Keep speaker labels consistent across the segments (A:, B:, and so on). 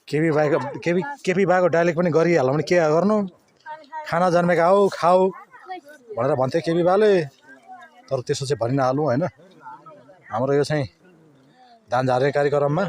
A: केपी बाको डाइलेक्ट पनि गरिहाल्नु भने के गर्नु खाना जन्मेका हौ खाऊ भनेर भन्थ्यो केपी बाले तर त्यसो चाहिँ भनि नहाल्नु हैन हाम्रो यो चाहिँ धान झार्ने कार्यक्रममा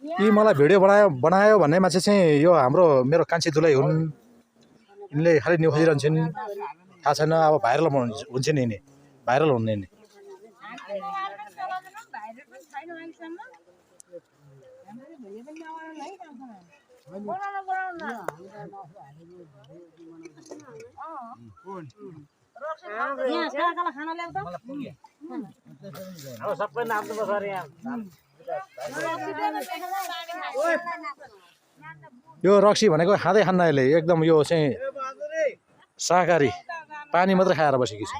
A: यी मलाई भिडियो बनायो भन्ने मान्छे चाहिँ यो हाम्रो मेरो कान्छी दुलै हुन् यिनले खालि न्यु खोजिरहन्छन् थाहा छैन अब भाइरल हुन्छ नि यिनी भाइरल हुने नि यो रक्सी भनेको खाँदै खान्न अहिले एकदम यो चाहिँ शाकाहारी पानी मात्र खाएर बसेकी छ